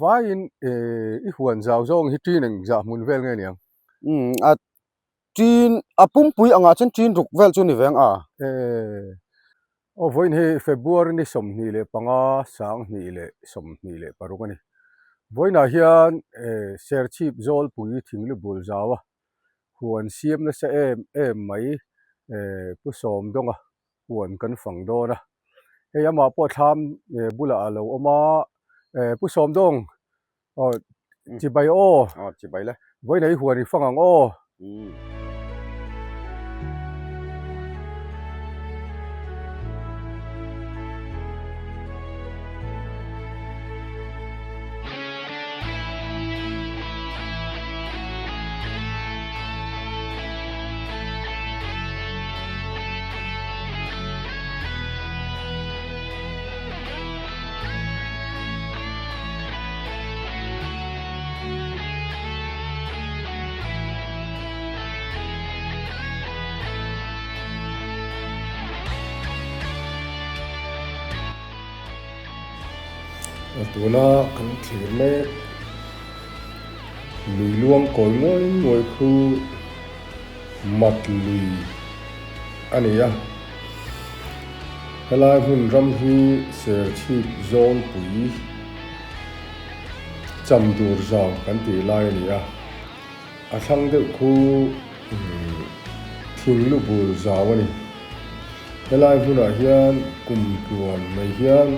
Vaiin i huan zau zawng hi ṭin eng zah hmun vel nge niang? Umm a ṭin a pumpui angah chuan ṭin ruk vel chu ni veng a. Aw vawiin hi February ni 25 2026 a ni. Vawiinah hian Serchhip Zawlpui thinglu bul zau a huan siam nasa em em mai Pu Sawmdawnga huan kan fang dawn a. Hei amah pawh thlam bulah a lo awm a, Pu Sawmdawng aw chibai aw. Aw chibai le. Vawiinah i huan i fang ang aw. Tuna kan thlir mek lui luang kawi ngawi ngawi khu mat lui a ni a. Helai hmun ram hi Serchhip Zawlpui Chamdur zau kan tih lai a ni a. A thlang deuh khu thing lu bul zau a ni. Helai hmunah hian kum tluan mai hian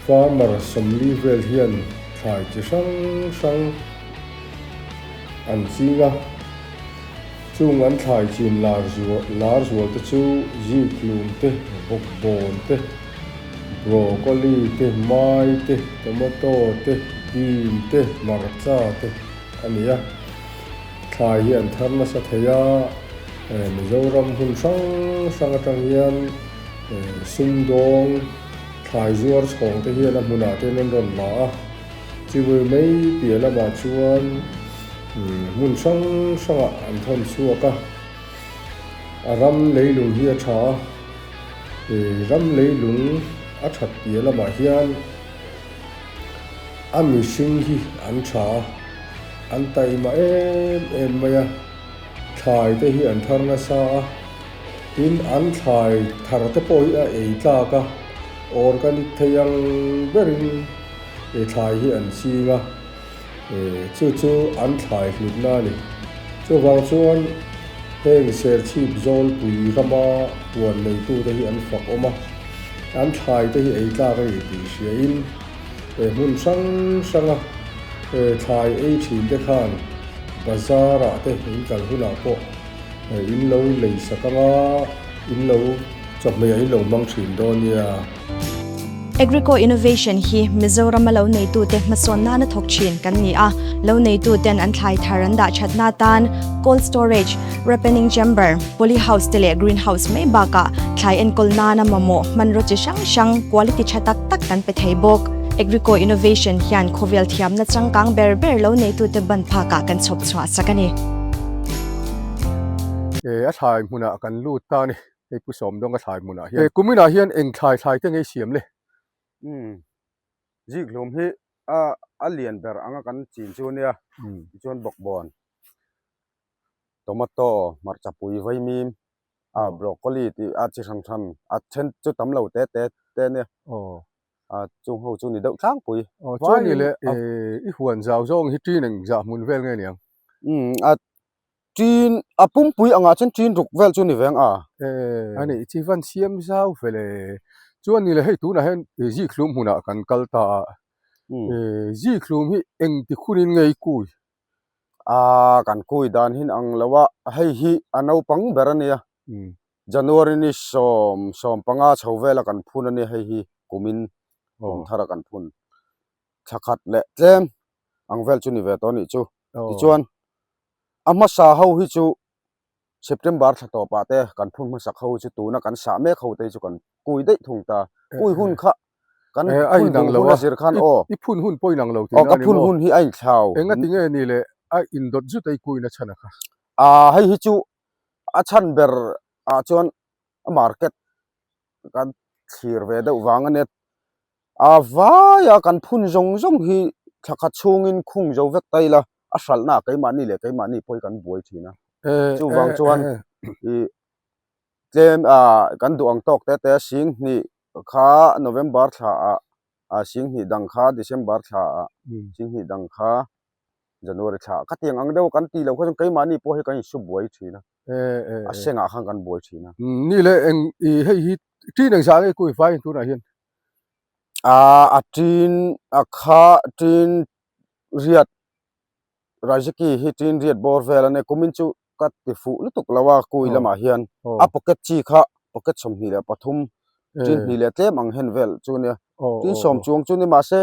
farmer 40 vel hian thlai chi hrang hrang an ching a. Chung an thlai chin lar zual lar zual te chu zikhlum te, bawkbawn te, broccoli te, mai te, tomato te, bean te, hmarcha te a ni a. Thlai hi an thar nasa thei a, Mizoram hmun hrang hrang atang hian sumdawng thlai zuar chhawng te hian a hmunah te an rawn la a. Chimui mai piah lamah chuan hmun hrang hrangah an thawn chhuak a, a ram leilung hi a tha a, ram leilung a that piah lamah hian a mihring hi an tha a, an taima em em mai a, thlai te hi an thar nasa a, tin an thlai thar te pawh hi a ei tlak a, organic thei ang berin thlai hi an ching a. Chu chu an thlai hlutna a ni. Chuvang chuan heng Serchhip Zawlpui rama huan neitute hi an fak awm a, an thlaite hi ei tlak a ni tih hriain hmun hrang hranga thlai ei thinte khan bazar-ah te in kal hunah pawh in lo lei sak anga in lo chawhmeh in lo hmang thin dawn nia. Agrico Innovation hi Mizorama lo neitute hmasawn nana thawk thin kan ni a, lo neituten an thlai thar an dah thatna atan cold storage, ripening chamber, poly house te leh green house mai bakah thlai enkawl nana mamawh hmanraw chi hrang hrang quality tha tak tak kan pe thei bawk. Agrico Innovation hian khawvel thiamna changkang ber ber lo neitute ban phakah kan chhawp chhuah sak a ni. A thlai hmunah kan lut ta a ni. Hei Pu Sawmdawnga thlai hmunah hian. Kuminah hian eng thlai thlai te ngei siam le? Umm zikhlum hi a a lian ber anga kan chin chu ania tichuan bawkbawn tomato hmarcha pui vaimim a broccoli tih a chi hran hran a then chu tam lo te te te ania a chung ho chu ni deuh tlangpui. Aw chuan ni le i huan zau zawng hi ṭin eng zah hmun vel nge niang? Umm a Ṭin, a pumpui angah chuan ṭin ruk vel chu ni veng a. A nih chi van siam zau fel e. Chuan ni le hei tunah hian zikhlum hmunah kan kal ta a. Zikhlum hi engti khunin nge i kui? A, kan kui dan hin ang lo a, hei hi a naupang ber a nia. January ni 15 chho vela kan phun a nia hei hi kumin kum thara kan phun. Thla khat leh tlem ang vel chu ni ve tawh a nih chu. Tichuan a hmasa ho hi chu September thla tawpah te kan phun hmasak ho chu tuna kan sah mek ho te hi chu kan kui daih thung ta. Kui hun kha kan phun duh hun a zir khan aw. I phun hun pawh inang lo tihna a ni maw? Aw ka phun hun hi a inthlau. Engati nge ni le a indawt zut a i kuina chhan a kha? Aa hei hi chu a chhan ber ah chuan a market kan thlir ve deuh vang a nia. A vaia kan phun zawng zawng hi thla khat chhungin khung zo vek ta ila a hralhna ah keimahni leh keimahni pawh hi kan buai thin a. Chuvang chuan ih tlem ah kan duh ang tawk te te Singhnih kha November thla ah ah Singhnih dang kha December thla ah Singhnih dang kha January thla ah khatiang ang deuh kan tih loh kha chuan keimahni pawh hi kan insu buai thin a. A sengah khan kan buai thin a. Ni leh eng ih hei hi ṭin engzah nge kui faiin tunah hian? Aa a ṭin a kha ṭin riat Rajiki hi ṭin riat bawr vel a nia kumin chu ka ti fuh lutuk lo a kui lamah hian a pocket chi kha pocket 23 ṭin hnih leh tlem ang hen vel chu nia ṭin sawm chuang chu ni mahse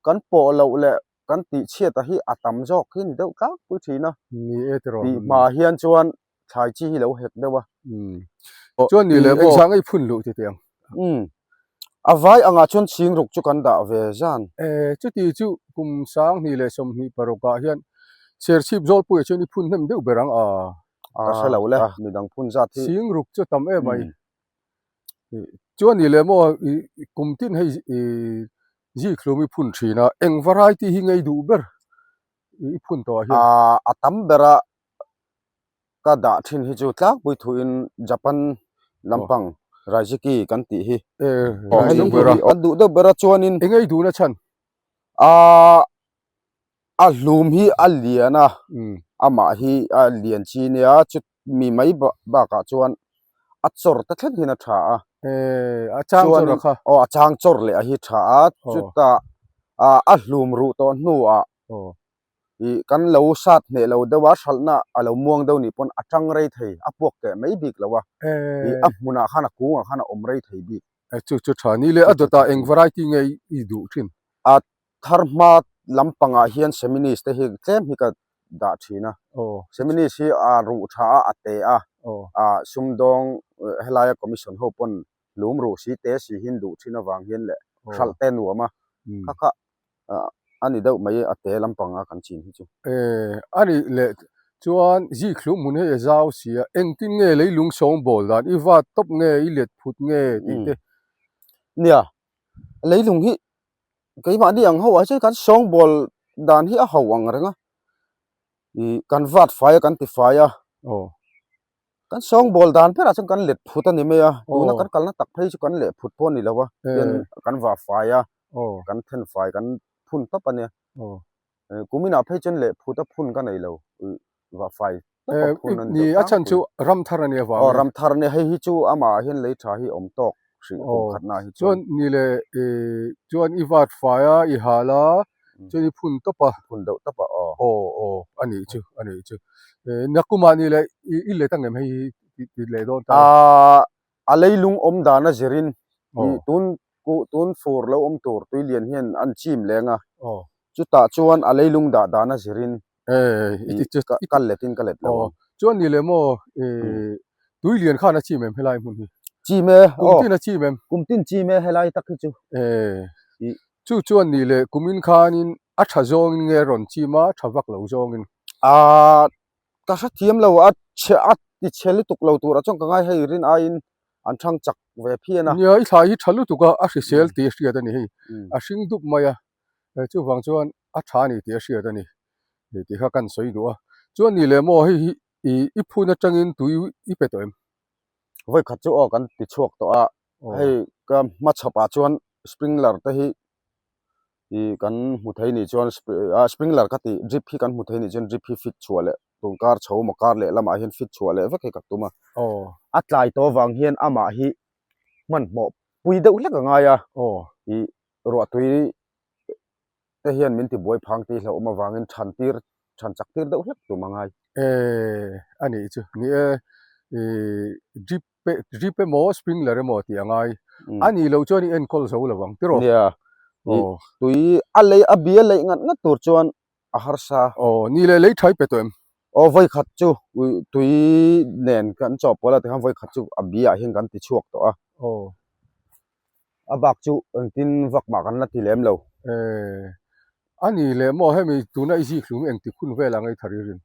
kan pawh loh leh kan tih chhiat a hi a tam zawk hi ni deuh tlangpui thin a Ni e tiraw. Tih hma hian chuan thlai chi hi lo hek deuh a. Chuan ni leh maw. Engzah ngei phun luh ti teh ang. Umm. A vai angah chuan ching ruk chu kan dah ve zan. E chuti chu kum 2026 ah hian Serchhip Zawlpuiah chuan i phun hnem deuh ber ang a. Ka hre lo le midang phun zat hi. Ching ruk chu tam em mai. Chuan ni leh maw kum tin hei zikhlum i phun thin a, eng variety hi ngei duh ber i phun tawh ah hian? A tam bera ka dah thin hi chu tlangpui thuin Japan lampang Raijiki kan tih hi. Kan duh deuh bera chuanin. Eng ngei duhna chhan? A hlum hi a lian a, amah hi a lian chi nia chu mi mai bakah chuan a chawr te thleng hian a tha a. A chang chawr a kha. Aw a chang chawr leh a hi tha a, chutah a hlum ruh tawh hnuah ih kan lo sat hneh lo deuh a, hralhna a lo muang deuh nih pawn a tang rei thei, a puak teh mai bik lo a, ih a hmunah khan a kungah khan a awm rei thei bik. Chu chu tha ni le, a dawtah eng variety nge i duh thin? A thar hma lampangah hian Seminis te hi tlem hi ka dah thin a, Seminis hi a ruh tha a, a te a, a sumdawng helaia commission ho pawn lum ruh si te si hian duh thin avang hian leh hralh te nuam a, kha kha a ni deuh mai a te lampanga kan chin hi chu. A nih leh chuan zikhlum hmun hei a zau si a, engtin nge leilung sawngbawl dan i vat tawp nge i let phut nge tih te. Nia, leilung hi Keimahni ang ho ah hian kan sawngbawl dan hi a ho ang reng a, ih kan vat fai a kan ti fai a, kan sawngbawl dan berah chuan kan let phut a ni mai a, tuna kan kalna tak phei chu kan leh phut pawh a ni lo a, hian kan vah fai a, kan then fai kan phun tawp a nia. Kuminah phei chuan leh phut a phun ka nei lo, vah fai tawp a phun a ni deuh. Ni a chhan chu ram thar a nia vang. Aw ram thar a nia, hei hi chu amah ah hian lei tha hi awm tawk hrih kum khatna hi chuan. Chuan ni le chuan i vat fai a, i hal a, chuan i phun tawp a. Phun deuh tawp a aw. Aw aw a nih chu a nih chu. Nakumah ni le i let ang em hei hi ti leh dawn ta. A leilung awm dan a zirin tun tun fur lo awm tur tui lian hian an chim leng a, chutah chuan a leilung dah dan a zirin ka let in ka let lo ang. Chuan ni leh maw tui lian khan a chim em helai hmun hi? Chim e. Kum tin a chim em? Kum tin chim e helai tak hi chu. Chu chuan ni leh kumin khanin a tha zawngin nge rawn chim a, tha vak lo zawngin? Ka hrethiam lo a chhe a ti chhe lutuk lo turah chuan ka ngai hei rin aiin an thang chak ve phian a. Nia i thlai hi tha lutuk a, a hrisel tih a hriat a ni hei, a hring dup mai a, chuvang chuan a tha a ni tih a hriat a ni tih kha kan sawi duh a. Chuan ni leh maw hei hi i phun atangin tui i pe tawh em? Vawi khat chu aw kan ti chhuak tawh a, hei ka hmachhawpah chuan sprinkler te hi ih kan hmu thei nih chuan ah sprinkler ka tih drip hi kan hmu thei nih chuan drip hi fit chhuah leh tun kar chho emaw kar leh lamah hian fit chhuah leh vek hi ka tum a a tlai tawh avang hian amah hi hmanhmawh pui deuh hlek a ngai a ih ruahtui te hian min ti buai phang tih hlauhawm avangin than tir than chak tir deuh hlek tum a ngai. Eh a nih chu ni e ih drip drip emaw sprinkler emaw tih a ngai a nih loh chuan i enkawl zo lo ang tiraw? Nia ih tui a lei a bia leih ngat ngat tur chuan a harsa. Aw ni leh lei tha i pe tawh em? Aw vawi khat chu tui nen kan chawhpawlh a tikhan vawi khat chu a bia ah hian kan ti chhuak tawh a. Aw. A bak chu engtin vak mah kan la ti lem lo. Eh, a ni leh maw hemi tuna i zik hlum engtik hun vel ang ei thar i rin?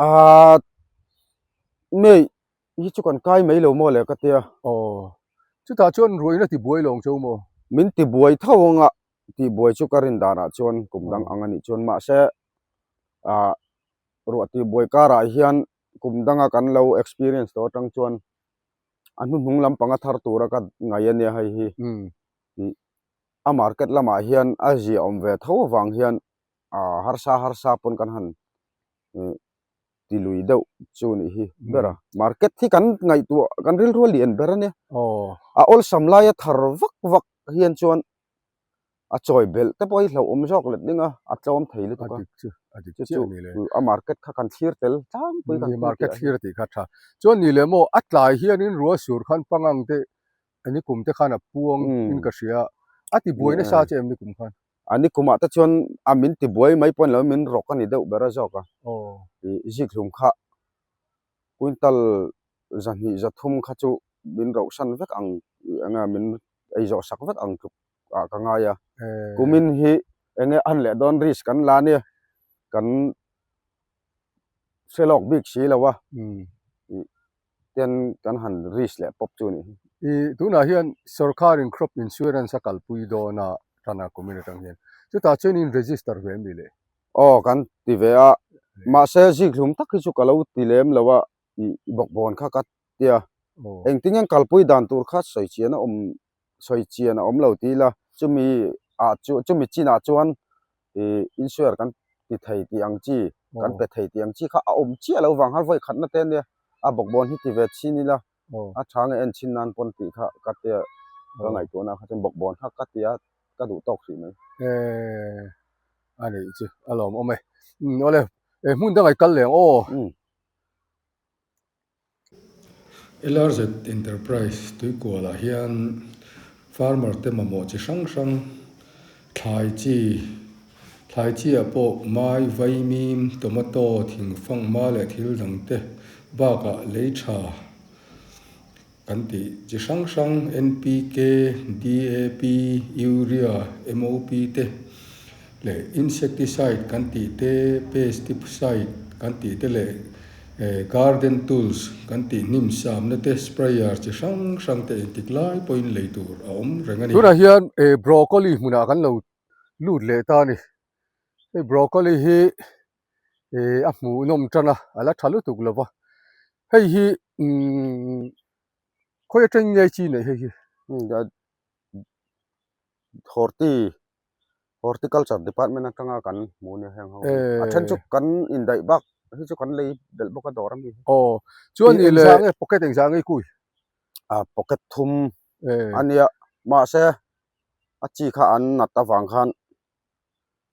Ah, mei hi chu kan kai mai lo maw le ka tia. Aw, chutah chuan ruaina ti buai lo ang cheu maw? Min tibuai tho anga tihbuai chu ka rin danah chuan kum dang ang a nih chuan mahse ah ruah tihbuai karah hian kum danga kan lo experience tawh atang chuan a hnuhnung lampang a thar tura ka ngaih a nia hei hi tih a market lamah hian a zia awm ve tho avang hian ah harsa harsa pawn kan han ih ti lui deuh chu nih hi ber a market hi kan ngaihtuah kan rilru a lian ber a nia a awlsam laia thar vak vak hian chuan a chawi belh te pawh hi hlauhawm zawk let ding a a tlawm thei lutuk a chu a dik chiah a ni le a market kha kan thlir tel tlangpui kan market thlir tih kha tha chuan ni leh maw a tlai hianin rual sur khan pangang te ni kum te khan a puang in ka hria a ti buai nasa che em ni kum khan A ni kumah te chuan a min ti buai mai pawh a ni lo min rawk a ni deuh ber a zawk a ih zikhlum kha quintal 200 300 kha chu min rohsan vek ang eng nge min ei zawh sak vek ang tluk ah ka ngai a kumin hi eng nge an leh dawn risk kan la nia kan hre lawk bik si lo a ih ten kan han risk leh pawp chu a nih hi. Ih tunah hian sorkarin crop insurance a kalpui dawn a tana kumin atang hian chutah chuan in register ve ami le? Aw kan ti ve a mahse zikhlum tak hi chu ka lo ti lem lo a ih bawkbawn kha ka tia engtin nge kalpui dan tur kha sawi chian a awm sawi chian a awm lo ti ila chumi ah chu chumi chinah chuan ih insure kan ti thei tih ang chi kan pe thei tih ang chi kha a awm chiah lo vang khan vawi khatna te ania a bawkbawn hi ti ve chhin ila a tha nge en chhin nan pawn tih kha ka tia ka ngaihtuahna kha chuan bawkbawn kha ka tia ka duh tawk hrih mai. Eh a nih chu a lawm awm e awle hmun dangah i kal leh ang aw. LRZ Enterprise tuikualah hian farmer te mamawh chi hrang hrang thlai chi, thlai chi ah pawh mai, vaimim, tomato, thingfang ma leh thil dang te bakah lei tha kan tih chi hrang hrang NPK, DAP, Urea, MOP te leh insecticide kan tih te, pesticide kan tih te leh garden tools kan tih hnim samna te, sprayer chi hrang hrang te engtik lai pawhin lei tur a awm reng a ni. Tunah hian broccoli hmunah kan lo lut leh ta a ni. Hei broccoli hi a hmuhnawm tan a, a la tha lutuk lo va. Hei hi umm khawi atangin nge chi neih hei hi? Horti Horticulture Department atanga kan hmu nia heng ho hi. A then chu kan indaih bak hi chu kan lei belh bawk a dawr a mi hi. Aw chuan ni le. Engzah nge pocket engzah nge i kui? A pocket thum a nia mahse a chi kha an nat avang khan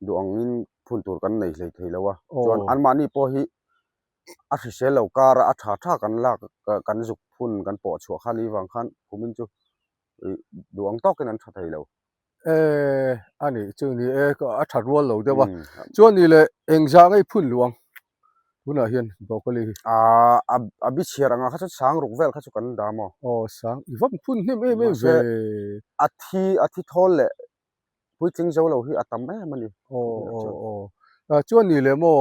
duh angin phun tur kan nei hlei thei lo a chuan anmahni pawh hi a hrisel lo kar a a tha tha kan lak kan zuk phun kan pawh chhuah kha ni vang khan kumin chu ih duh ang tawkin an tha thei lo. E a nih chu ni e a tha rual lo deuh a chuan ni leh engzah ngei phun luang tunah hian broccoli hi. Aaa a bi chhiar anga kha chu sang ruk vel kha chu kan dah maw? Aw sang i va phun hnem em em ve. A thi a thi thawl leh puitling zo lo hi a tam em a ni. Aw aw aw chuan ni leh maw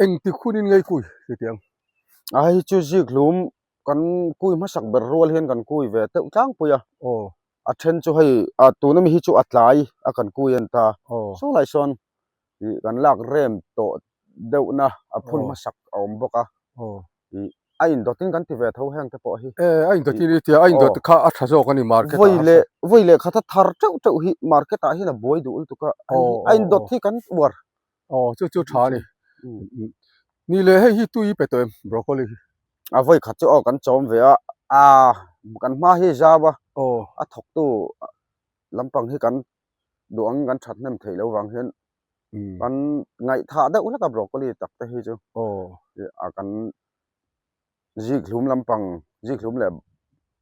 engtik hunin ngei kui chutiang? A hei chu zik hlum kan kui hmasak ber rual hian kan kui ve deuh tlangpui a aw a then chu hei a tuna mi hi chu a tlai a kan kui a ni ta aw saw lai sawn ih kan lak rem tawh deuhna a phun hmasak a awm bawk a aw ih a indawt in kan ti ve tho heng te pawh hi e a indawt in i tia a indawt kha a tha zawk a ni market ah vawi leh vawi leh khat a thar teuh teuh hi market ah hian a buai duh lutuk a a indawt hi kan uar aw chu chu tha a ni ni leh hei hi tui pe tawh em broccoli hi a vawi khat chu aw kan chawm ve a aa kan hma hi zau a aw a thawktu lampang hi kan duh angin kan that hnem theih loh vang hian kan ngaihthah deuh hlek a broccoli tak te hi chu aw a kan Zikhlum lampang, zikhlum leh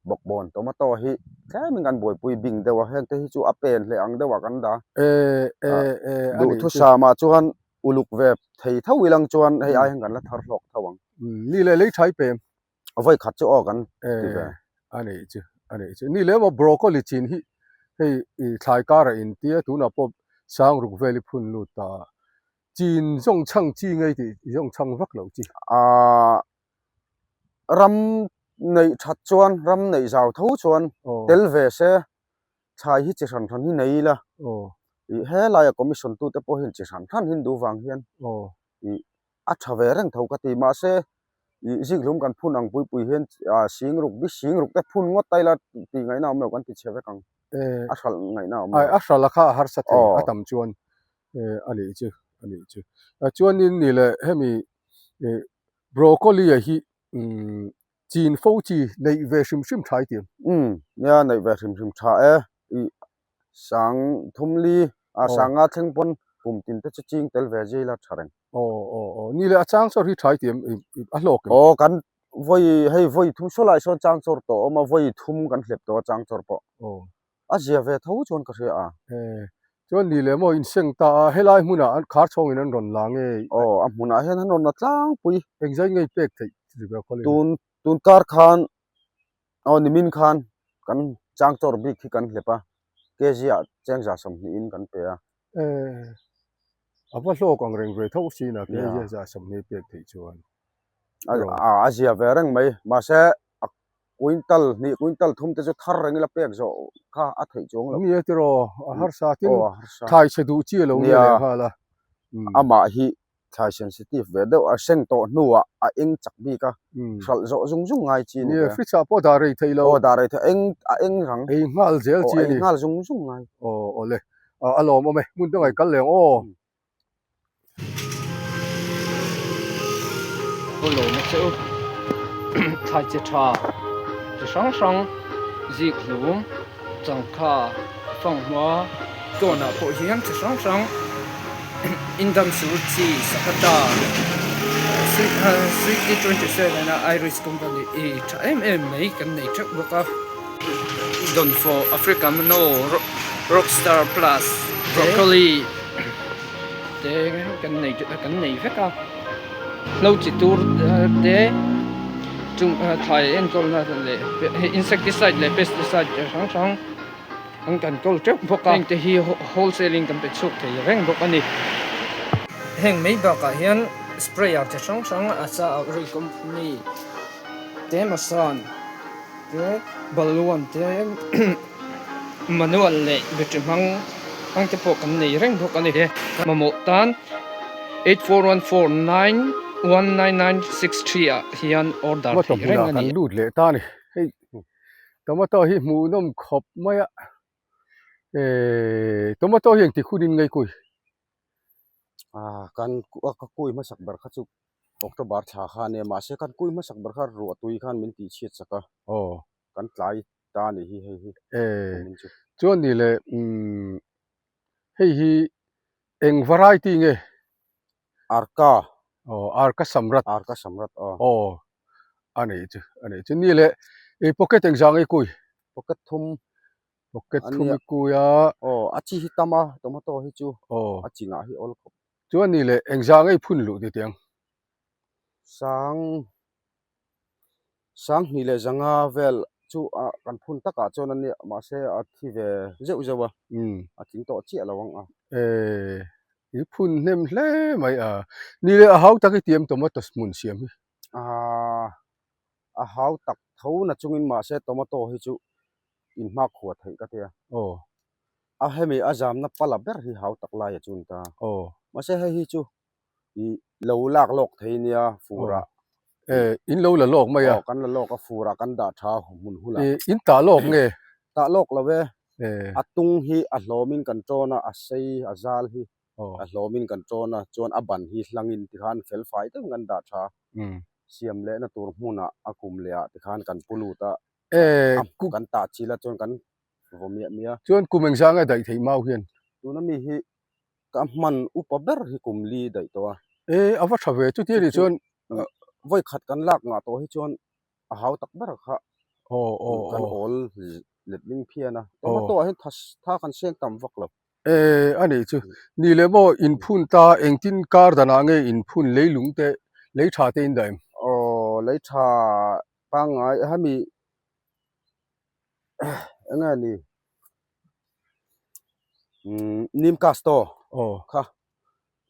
bawkbawn tomato hi tlemin kan buaipui bing deuh a, hengte hi chu a pen hle ang deuhah kan dah a. Duhthusam ah chuan uluk ve thei tho ilang chuan hei ai hian kan la thar hlawk tho ang. Ni leh lei tha i pem. Vawi khat chu aw kan ti ve. A nih chu, a nih chu. Ni leh maw broccoli chin hi hei thlai karah intia tunah pawh sang ruk vel i phun lut ta a. Chin zawng chhang chi ngei tih zawng chhang vak loh chi. Aaa ram Neih that chuan ram neih zau tho chuan tel ve se thlai hi chi hran hran hi nei ila ih helaia commission tute pawh hian chi hran hran hi an duh vang hian ih a tha ve reng tho ka ti mahse ih zikhlum kan phun ang pui pui hian ah singruk bi singruk te phun ngawt ta ila tih ngaihna awm lo kan ti chhe vek ang a hralh ngaihna awm lo. A hralh a kha a harsa thei a tam chuan a nih chu a nih chu chuanin ni leh hemi ih broccoli a hi Umm chin fo chi neih ve hrim hrim tha i ti em? Umm nia neih ve hrim hrim tha e. Ih sang thum li a sang nga thleng pawn kum tin te chu ching tel ve zui la tha reng. Aw aw aw ni leh a chang chawr hi tha i ti em? A hlawk em? Aw kan vawi hei vawi thum saw lai sawn chang chawr tawh awm a vawi thum kan hlep tawh a chang chawr pawh. Aw. A zia ve tho chuan ka hria a. E chuan ni leh maw inseng ta a helai hmunah an khar chhawngin an rawn la nge? Aw a hmunah hian an rawn la tlangpui. Engzai ngei pek theih ri ber khaw leh. Tun tun kar khan aw nimin khan kan chang chawr bik hi kan hlep a kg ah chengza sawmhnihin kan pe a. E a va hlawk ang reng ve tho sin a kg za 20 pek theih chuan. A zia ve reng mai mahse a quintal hnih quintal thum te chu thar reng ila pek zawh kha a theih chuang lo. Nia tiraw a harsa tin thlai chhe duh chi a lo nia leh nghal a. Amah hi thlai sensitive ve deuh a seng tawh hnuah a eng chak bik a hralh zawh zung zung ngai chi a ni ve. Nia fridge ah pawh dah rei theih lo. Aw dah rei theih eng a eng rang. Ei nghal zel chi a ni. Aw ei nghal zung zung ngai. Aw awle a lawmawm e hmun dangah i kal leh ang aw. Pu Lawma che u thlai che tha chi hrang hrang zik hlum changkha fanghma tawnah pawh hian chi hrang hrang indam sur chi sakata city 27 a Irish company i tha em em mai kan nei teuh bawk a dawnfawh Africa mano rockstar plus broccoli. Te kan nei kan nei vek a hlo chi tur te chung thlai enkawlna leh hei insecticide leh pesticide chi hrang hrang an kan kawl teuh bawk a heng te hi wholesale in kan pe chhuak thei reng bawk a ni heng mai bakah hian sprayer chi hrang hrang a sa agri company te masan te balloon te. Manual leh battery hmang hmang te pawh kan nei reng bawk a ni. Mamawh tan 8414919963 ah hian order Tomato theih reng hmunah a kan ni. lut leh ta a ni. Hei tomato hi hmuhnawm khawp mai a, eh tomato hi engtik hunin ngei kui? Ah kan ka kui hmasak ber kha chu October thla kha a nia mahse kan kui hmasak ber kha ruahtui khan min tihchhiat sak a. Aw. Kan tlai ta a nih hi hei hi Eh, chuan ni le umm hei hi eng variety nge? Arka. Aw Arka Samrat. Arka Samrat aw. Aw a nih chu a nih chu ni le i pocket engzah nge kui? Pocket thum. Pocket thum i kui a. Aw a chi hi tam a tomato hi chu aw a chi ngah hi awl khawp. Chuan ni le engzah nge i phun luh ti tiang? Sang Sanghnih leh zanga vel chu ah kan phun takah chuan a nia mahse a thi ve zeuh zeuh a a tling tawh chiah lo ang a. Eh i phun hnem hle mai a ni leh a hau tak i tiam tomato hmun siam hi. Ah a hau tak tho na chungin mahse tomato hi chu inhmak huat theih ka tia. Aw. A hemi a zamna pala ber hi hau tak lai a chun ta. Aw. Mahse hei hi chu ih lo lak lawk thei nia fur ah. Eh in lo la lawk mai a. Aw kan la lawk a fur ah kan dah tha hmun hul ah. Eh in tah lawk nge? Tah lawk lo e. Eh. A tung hi a hlawm in kan tawn a, a sei a zal hi Aw. a hlawm in kan tawn a, chuan a ban hi hlang in tikhan fel fai deuhin kan dah tha. Siam lehna tur hmun ah a kum leh ah tikhan kan pu lut a. Eh A kan tah chil a chuan kan vaw miah miah a. Chuan kum engzah nge daih theih mau hian? Tuna mi hi Ka hman upa ber hi kum li daih tawh a. E, a va tha ve. Chuti anih chuan vawi khat kan lak ngah tawh hi chuan a hau tak ber kha kan awl let ling phian a. Tomato ah hian tha kan seng tam vak lo. E, a nih chu. Ni leh maw inphun ta engtin kar danah nge inphun leilung te, lei tha te in dah em? Aw, lei tha pangngai hemi eng nge ni? Umm nim casto aw kha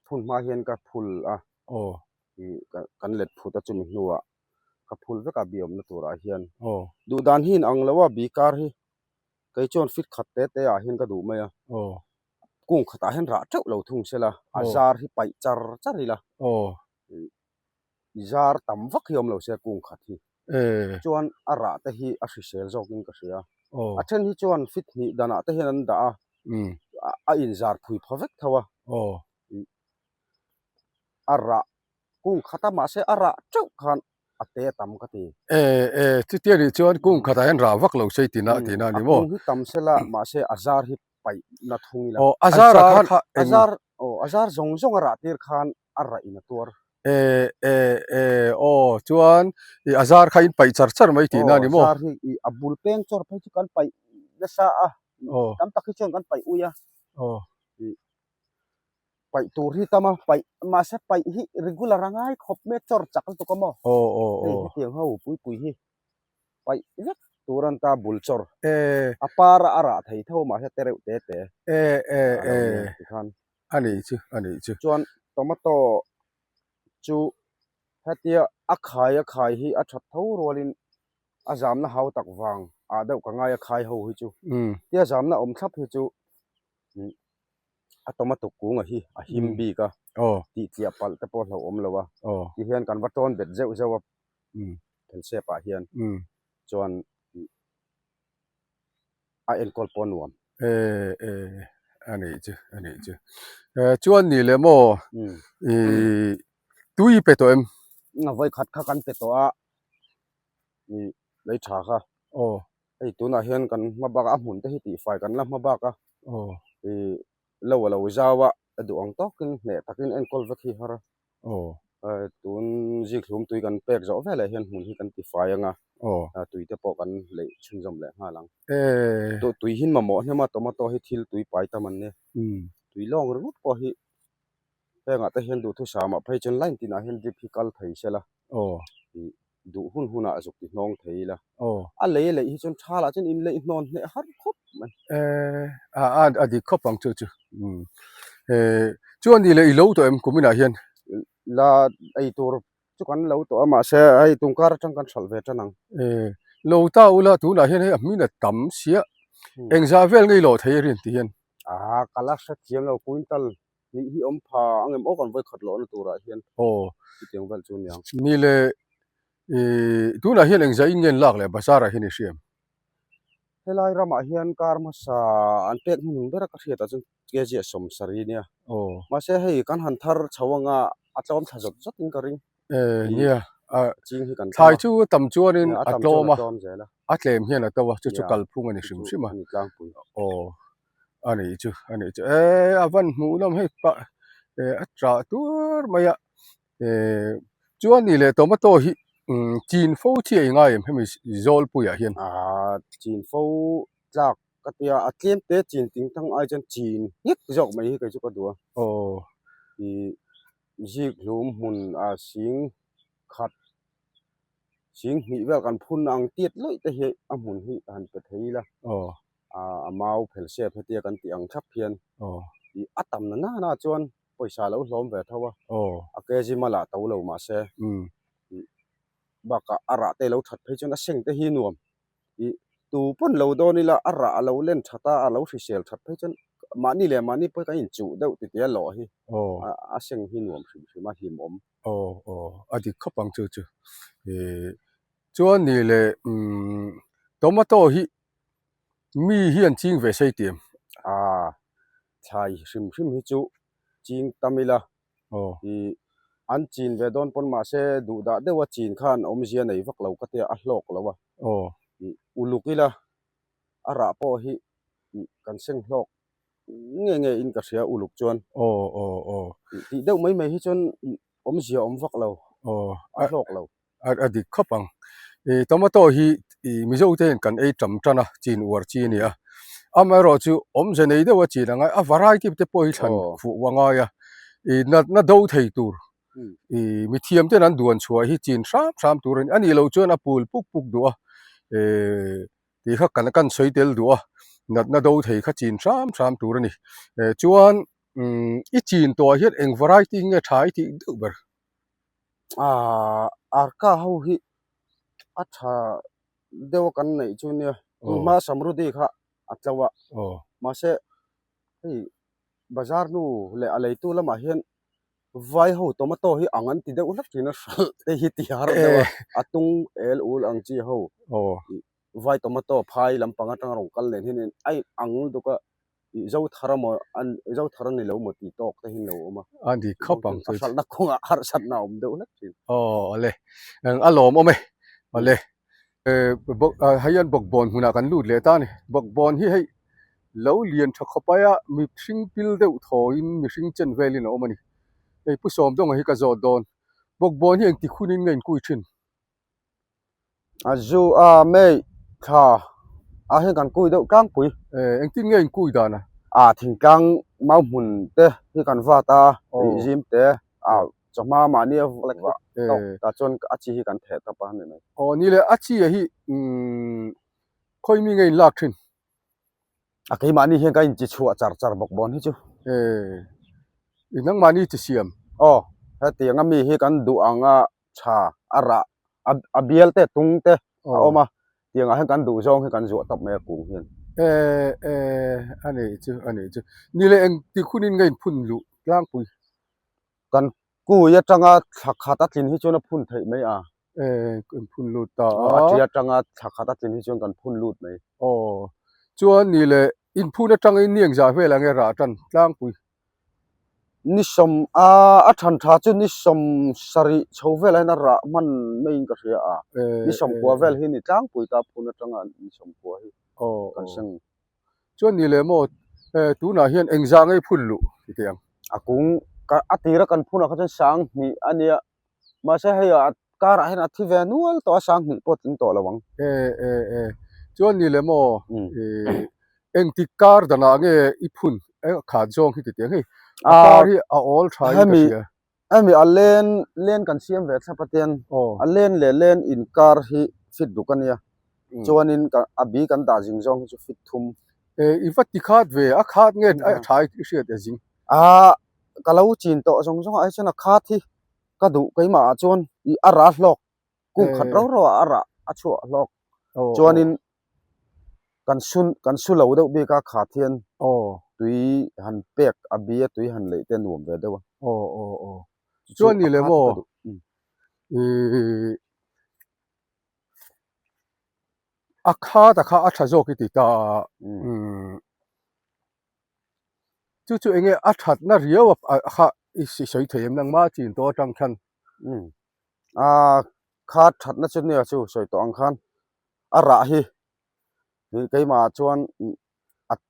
phun hma hian ka phul a aw ih kan let phut a chumi hnuah Ka phul vek a bi awmna turah hian. Duh dan hi in ang lo a bi kar hi kei chuan fit khat te te ah hian ka duh mai a. Kung khatah hian rah teuh lo thung se la, a zar hi paih char char ila. I zar tam vak hi awm lo se kung khat hi. Chuan a rah te hi a hrisel zawkin ka hria. A then hi chuan fit hnih danah te hian an dah a, a inzar phui pha vek tho a. A rah kung khat a mahse a rah teuh khan a te a tam ka ti. E e chutia nih chuan kung khatah hian rah vak lo sei tina tina a ni maw? A kung hi tam sela mahse a zar hi paih na thung ila. Aw a zar ah khan a zar aw a zar zawng zawng a rah tir khan a rah in a tuar. E e e aw chuan i a zar kha in paih char char mai tihna a ni maw? Aw a zar hi i a bul peng chawr phei chu kan paih nasa a tam tak hi chuan kan paih ui a. Aw. Paih tur hi tam a, paih mahse paih hi regular a ngai khawp mai a, chawr chak lutuk a maw? Aw aw Hei hetiang ho pui pui hi paih vek tur an ta bul chawr. E A par a a rah thei tho mahse te reuh te te. E e A lo e nia tikhan. A nih chu a nih chu. Chuan tomato chu hetia a khai a khai hi a that tho rualin a zamna hau tak vang ah deuh ka ngai a khai ho hi chu. Tia zamna awm thlap hi chu a tomato kunga hi a him bik a tih tliah palh te pawh hlauh awm lo a ti hian kan va tawn bet zeuh zeuh a phelsep ah hian chuan a enkawl pawh a nuam. E e a nih chu a nih chu e chuan ni leh maw i tui pe tawh em? Vawi khat kha kan pe tawh a i lei tha kha. Aw. Hei tunah hian kan hma bak a a hmun te hi tihfai kan la hma bak a ih lo a lo zau a a duh ang tawkin hneh takin enkawl vek hi har a tun zikhlum tui kan pek zawh veleh hian hmun hi kan tifai ang a tui te pawh kan leih chhunzawm leh nghal ang tui hi mamawh hnem a tomato hi thil tui pai tam an nia tui lawng ringawt pawh hi hengah te hian duhthusam ah phei chuan line tinah hian drip hi kal thei sela ih duh hun hunah zuk ti hnawng thei ila. Aw. A lei a leih hi chuan tha lah chuan in leih hnawn hneh har khawp mai. Eh, a a a dik khawp ang chu chu. Umm. Eh, chuan ni leh i lo tawh em kuminah hian? La ei tur chu kan lo tawh a mahse hei tungkar atang kan hralh ve tan ang. Eh, lo ta ula tunah hian hei a hmin a tam sia. Engzah vel nge i lawh thei a rin ti hian? A, ka la hrethiam lo quintal Nih hi awm pha ang em aw kan vawi khat lohna turah hian aw chutiang vel chu aniang. Ni le ih tunah hian engzah in nge an lak leh bazar ah hian i hria em? Helai ramah hian kar hmasa an pek hmun ber a ka hriat ah chuan kg a 70 nia. Aw. Mahse hei kan han thar chho anga a tlawm thla zawt zawt in ka ring. Eh nia a ching hi kan tam a. Thlai chu a tam chuanin a a tlawm a, tlawm zel a. A tlem hian a to a chu chu kalphung a ni hrim hrim a. A ni tlangpui. Aw. A nih chu a nih chu eh a van hmuh lam hei pah eh a chah tur mai a eh chuan nih leh tomato hi umm chin fo chi a ingai em hemi zawlpuiah hian. Aaa chin fo tlak ka tia a tlem te chin ting thang ai chuan chin nghet zawk mai hi kei chu ka duh a. Aw. Ih zik hlum hmun a sing khat sing hnih vel kan phun ang tiat lawih te hi a hmun hi han pe thei ila. Aw. a mau phel sep hetia kan tih ang thlap hian ih a tam na nana chuan pawisa a lo hlawm ve tho a, a kg mal ah to lo mahse ih bakah a rah te lo that phei chuan a seng te hi nuam ih tu pawn lo dawn ila a rah a lo len that a a lo hrisel that phei chuan mahni leh mahni pawh hi kan inchuh deuh titi a lawh hi a seng hi nuam hrim hrim a hlimawm. Aw aw a dik khawp ang chu chu ih chuan ni leh umm tomato hi Mi hi an ching ve sei tih em? Aa, thlai hrim hrim hi chu ching tam ila. Aw. Ih, an chin ve dawn pawn mahse duh dah deuha chin khan awmzia nei vak lo ka tia a hlawk lo a. Aw. Ih, uluk ila a rah pawh hi ih kan seng hlawk nge nge in ka hria uluk chuan. Aw aw aw. Ih, tih deuh mai mai hi chuan ih awmzia awm vak lo. Aw. A hlawk lo. A dik khawp ang. Ih tomato hi ih Mizo te hian kan ei tam tan a, chin uar chi a ni a. Amaherawh chu awmze nei deuh a chin angai a variety te pawh hi thlan fuh a ngai a. Ih natna do thei tur ih mithiam ten an duan chhuah hi chin hram hram tur a ni. A nih loh chuan a pul puk puk duh a ih tih kha kan kan sawi tel duh a, natna do thei kha chin hram hram tur a ni. Chuan i chin tawhah hian eng variety nge tha i tih deuh ber? Aaa arka ho hi. A tha deuh a kan neih chu nia tunhma Samrudi kha a tlo a mahse hei bazar nu leh a leitu lamah hian vai ho tomato hi ang an ti deuh hlek thin a hralh te hi ti har deuh a a tung el ul ang chi ho vai tomato phai lampang atanga rawn kal nen hian a in ang lutuk a ih zo thar a maw an zo thar a ni lo maw tih tawk te hi an lo awm a a ni khawp ang chu a hralhna kawngah harsatna a awm deuh hlek thin aw awle eng a lawmawm e awle hei hian bawkbawn hmunah kan lut leh ta a ni bawkbawn hi hei lo lian tha khawp aia mihring pil deuh thawiin mihring chen velin a awm a ni hei pu Sawmdawnga hi ka zawt dawn bawkbawn hi engtik hunin nge inkui thin. A zu a mei thla ah hian kan kui deuh tlangpui. Eh engtin nge in kui dan a? A thingtlang mau hmun te hi kan vat a, ih zim te a chawhma mahni a vah tawk tah chuan a chi hi kan theh tawp a ni mai. Aw ni le a chi ah hi umm khawi mi nge in lak thin? A keimahni hian ka inti chhuah char char bawk bawn hi chu. Eh i nangmahni chi siam? Aw hetiang a mi hi kan duh ang a tha a rah a bial te tung te a awm a tiang ah hian kan duh zawng hi kan zuah tawp mai a kung hian. Eh eh a nih chu a nih chu ni leh eng tik hunin nge in phun luh tlangpui. Kan kui atanga thla khat a tlin hi chuan a phun theih mai a. Eh kan phun lut ta a. A tia atanga thla khat a tlin hi chuan kan phun lut mai. Aw chuan ni leh in phun atangin ni engzah vel ang e rah tan tlangpui. Ni sawm a a than tha chu ni sawm sarih chho velah hian a rah hman maiin ka hria a ni sawmkua vel hi ni tlangpui ta phun atanga ni sawmkua hi kan seng. Chuan ni leh maw tunah hian engzah ngei phun luh ti teh ang. A kung a tira kan phunah kha chuan sang hnih a nia mahse hei a karah hian a thi ve nual tawh a sang hnih pawh a tling tawh lo ang. E e e chuan ni leh maw engtik kar danah nge i phun khat zawng hi ti teh ang hei a kar hi a awl tha in ka hria. Hemi a len len kan siam ve thlap a tian a len leh len inkar hi fit ruk a nia chuanin a bi kan dah zing zawng hi chu fit thum. E i va ti khat ve a khat nge a tha i hriat e zing. A ka lo chin tawh zawng zawng ah hi chuan a khat hi ka duh keimah ah chuan ih a rah hlawk kung khat rau rau ah a rah a chhuah hlawk chuanin kan sun kan su lo deuh bik a khat hian tui han pek a bi a tui han leih te a nuam ve deuh a. Aw aw aw chuan ni le maw ih a khat a kha a tha zawk i ti ta umm chu chu eng nge a thatna riau a kha i sawi thei em nangma chin tawh atang khan. Umm a khat thatna chu nia chu sawi tawh ang khan a rah hi ih keimah ah chuan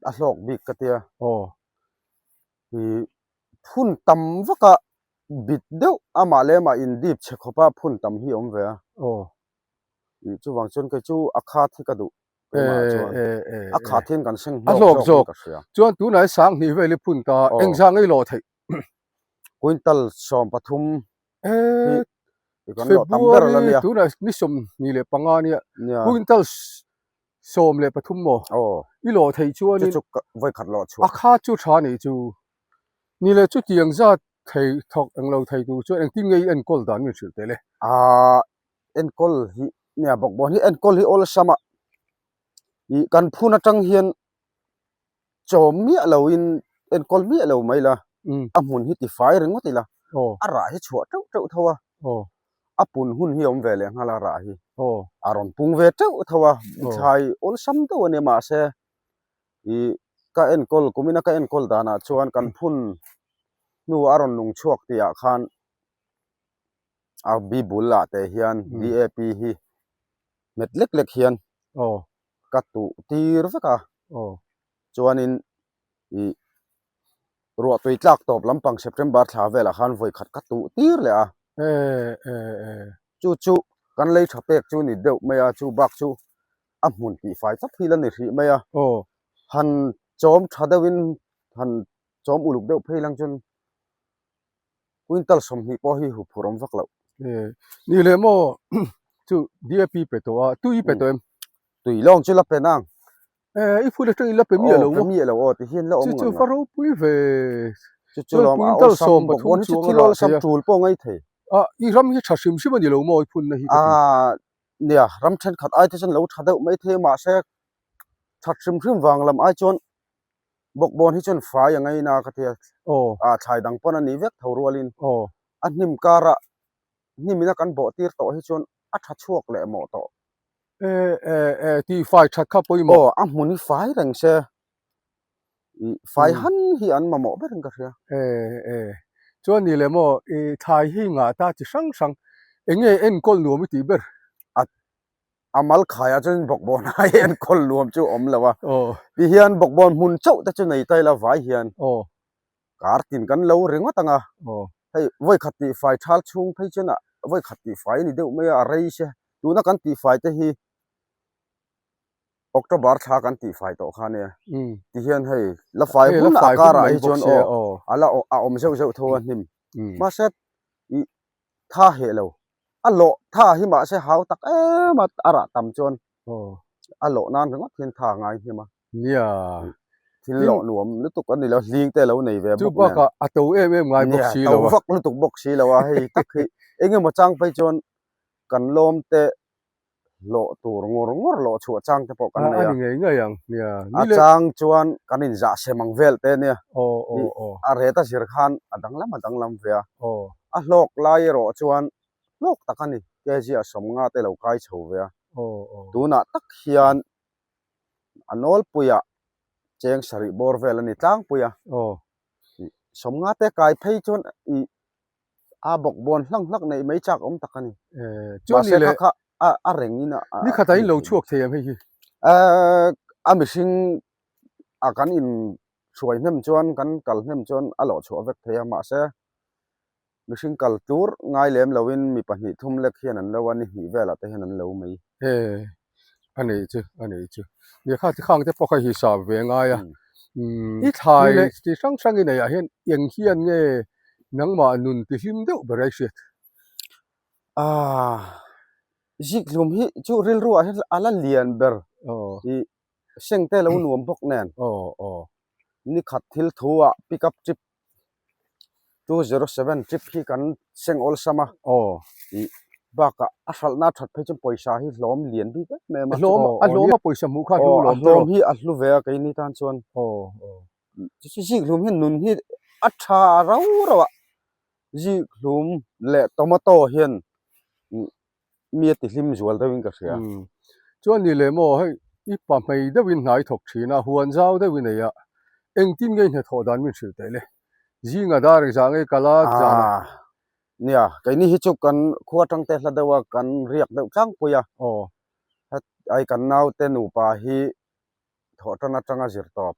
a hlawk bik ka tia aw ih phun tam vak a bit deuh amah leh amah in dip chhe khawp a phun tam hi a awm ve a aw ih chuvang chuan kei chu a khat hi ka duh keimah ah chuan a khat hian kan seng hlawk zawk in ka hria chuan tunah hi sanghnih vel hi phun ta engzah ngei lawh theih quintal 13 eh February tunah ni 25 nia quintal 13 maw i lawh theih chuanin chu chu vawi khat lawh chhuah a kha chu tha nih chu ni le chutiang zat thei thawk englo thei tur chuan engtin nge i enkawl dan min hrilh teh le a enkawl hi nia bawkbawn hi enkawl hi awlsam a ih kan phun atang hian chawm miah lo in enkawl miah lo mai la a hmun hi tifai ringawt ila a rah hi chhuah teuh teuh tho a a pun hun hi a awm ve leh nghal a rah hi a rawn pung ve teuh tho a thlai awlsam deuh a nia mahse ih ka enkawl kumina ka enkawl danah chuan kan phun hnu a rawn nung chhuak tih ah khan a bi bul ah te hian DAP hi hmet lek lek hian ka tuh tir vek a chuanin ih ruah tui tlak tawp lampang September thla velah khan vawi khat ka tuh tir leh a chu chu kan lei tha pek chu ni deuh mai a chu bak chu a hmun tih fai tlat hi la ni hrih mai a han chawm tha deuhin han chawm uluk deuh phei lang chuan Quintal 20 pawh hi huphurh awm vak loh. Ni leh maw chu DAP pe tawh a, tui i pe tawh em? Tui lawng chu la pe nang. I phun atangin la pe miah lo maw? Aw pe miah lo aw ti hian la awm ngang. Chu chu va ropui ve. Chu chu lawm a awlsam bawk bawn hi chu thil awlsam tul pawh ngai thei. A i ram hi tha hrim hrim a ni lo maw i phunna hi ka ti. A. Nia, ram thenkhat ai te chuan lo tha deuh mai thei mahse that hrim hrim vang lam ai chuan bawkbawn hi chuan fai a ngaina ka tia. Aw. Thlai dang pawn a nih vek tho rualin a hnim karah hnim ina kan bawh tir tawh hi chuan a tha chhuak leh mawh tawh. E e e tih fai that kha pawimawh. Aw, a hmun hi fai reng se i fai han hi an mamawh ber in ka hria. E e chuan ni leh maw i thlai hi ngah ta chi hrang hrang eng nge enkawl nuam i tih ber? A a mal khaiah chuan bawkbawn ai enkawl nuam chu awm lo a. Ti hian bawkbawn hmun chauh te chu nei ta ila vai hian. Kar tin kan lo ringawt ang a, hei vawi khat tih fai thal chhung phei chuan ah vawi khat tih fai a ni deuh mai a, a rei se. Tuna kan tih fai te hi October thla kan tih fai tawh kha ania. Ti hian hei la fai hun a karah hi chuan aw a la a awm zeuh zeuh tho a hnim. Mahse ih tha heh lo, a lawh tha hi mahse hau tak em a a rah tam chuan a lawh nan ringawt hian tha a ngai hnem a. Nia. Thil lawh nuam lutuk a ni lo, hling te lo nei ve bawk nen. Chu bakah a to em em ngai bawk si lo a. Nia, to vak lutuk bawk si lo a, hei tak hi eng emaw chang phei chuan kan lawm te hlawh tur ngawr ngawr lawh chhuah chang te pawh kan nei a. A ni ngei ngei ang, nia. A chang chuan kan inzah sem ang vel te nia. Aw aw aw. A ret a zir khan a danglam a danglam ve a. Aw. A hlawk lai erawh chuan hlawk tak a ni, kg a 50 te lo kai chho ve a. Aw aw. Tunah tak hian a nawlpuiah cheng sarih bawr vel a ni tlangpui a. Aw. 50 te kai phei chuan ih a bawk bawn hlang hlak neih mai chak awm tak a ni. Chuan ni le kha a a reng in a ni khat a in lo chhuak thei ang hei hi. A mihring a kan in hruai hnem chuan kan kal hnem chuan a lawh chhuah vek thei a mahse Mihring kal tlur ngai lem loin mi pahnih thum lek hian an lo a, ni hnih velah te hian an lo mai. He, a nei chu, a nei chu. Nia kha tikhang te pawh kha hi sa ve ngai a. I thlai chi hrang hrang i neih ah hian eng hian nge nangmah nun ti hlim deuh ber a i hriat? Aaa, zikhlum hi chu rilru ah hian a la lian ber. I seng te lo nuam bawk nen. Ni khat thil thu ah pick up trip 207 trip hi kan seng awlsam a aw ih bakah a hralhna that phei chuan pawisa hi hlawm lian bik em em a hlawm a hlawm a pawisa hmuh kha hlu lawm hlawm hi a hlu ve a keini tan chuan aw aw chu zik hlum hian nun hi a tha rau rau a zik hlum leh tomato hian mi a ti hlim zual deuhin ka hria. Chuan ni leh maw hei i pa hmei deuhin hna i thawk thin a, huan zau deuhin nei a, engtin nge i hnathawh dan min hrilh teh le? Zinga dar engzah nge kal a zan a? Nia, keini hi chu kan khua atang te hla deuh a, kan riak deuh tlangpui a. Aw. Hei kan naute nupa hi thawh tan atanga zir tawp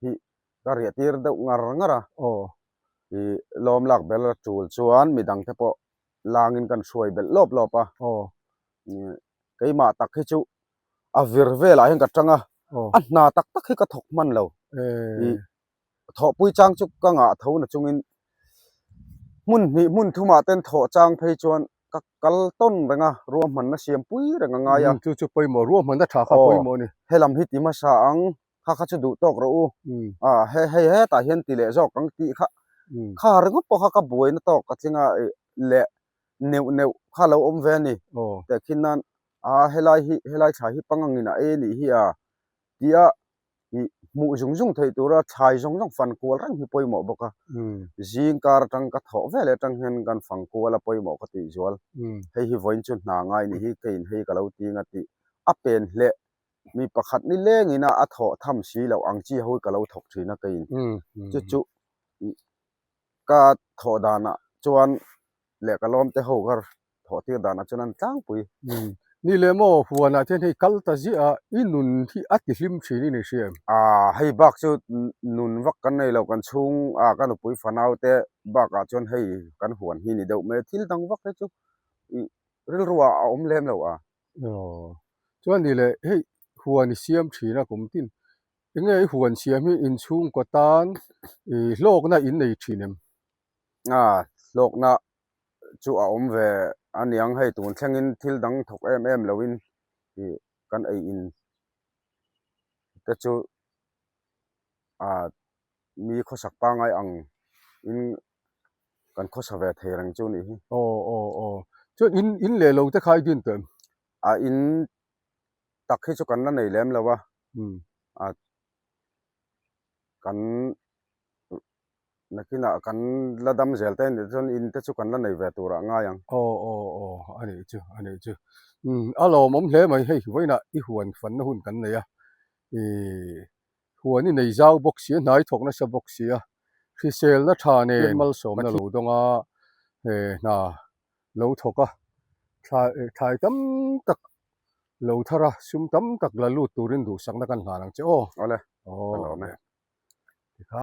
hi ka riah tir deuh ngar ngar a. Aw. I lawm lak bel a tul chuan midang te pawh langin kan hruai belh lawp lawp a. Aw. Keimah tak hi chu a vir velah hian ka tang a, a hna tak tak hi ka thawk hman lo. Thawhpui chang chu ka ngah tho na chungin hmun hnih hmun thumah ten thawh chang phei chuan ka kal tawn reng a, ruahmanna siam pui reng a ngai a. Chu chu pawimawh, ruahmanna tha kha pawimawh a ni. Helam hi ti hmasa ang, kha kha chu duh tawk rawh u, ah he hei hetah hian ti leh zawk ang tih kha kha ringawt pawh kha ka buaina tawk ka tling a leh neuh neuh kha lo awm ve a ni. Tehkhin nan ah helai hi helai thlai hi pangangin a ei a nih hi a tia ih hmuh zung zung theih tura thlai zawng zawng fan kual reng hi pawimawh bawk a, zing kar atang ka thawh veleh atang hian kan fang kual a pawimawh ka tih zual. Hei hi vawiin chu hna ngai nih hi keiin hei ka lo ting a tih a pen hleh Mi pakhat ni lengin a a thawh tham si loh ang chi ho hi ka lo thawk thin a keiin chu chu ka thawh danah chuan leh ka lawm te ho ka thawh tir danah chuan an tlangpui. Ni leh maw huanah te hian hei kal ta ziah a i nun hi a ti hlim thin i ni hria em? Aaa hei bak chu nun vak kan nei lo kan chhung a ka nupui fanau te bakah chuan hei kan huan hi ni deuh mai a thil dang vak hi chu ih rilru ah a awm lem lo a. Aw, chuan ni leh hei huan i siam thin a kum tin enge i huan siam hi inchhungkaw tan i hlawkna in nei thin em? A, hlawkna chu a awm ve a niang hei tun thlengin thil dang thawk em em loin i kan ei in te chu a mi khawsak pangngai ang in kan khawsa ve thei reng chu nih hi. Aw aw aw, chuan in in leh lo te kha i din tawh em? A in tak hi chu kan la nei lem lo a, a kan nakinah kan la dam zel te anih chuan in te chu kan la nei ve tur ah ngai ang. Aw aw aw a nih chu a nih chu umm a lawmawm hle mai hei vawiinah i huan fanna hun kan nei a ih huan i nei zau bawk si a hnai thawk nasa bawk si a hriselna tha nen malsawmna lo dawng a he hna lo thawk a thlai thlai tam tak lo thar a sum tam tak la lut turin duhsakna kan hlan ang che aw. Awle Aw ka lawm e.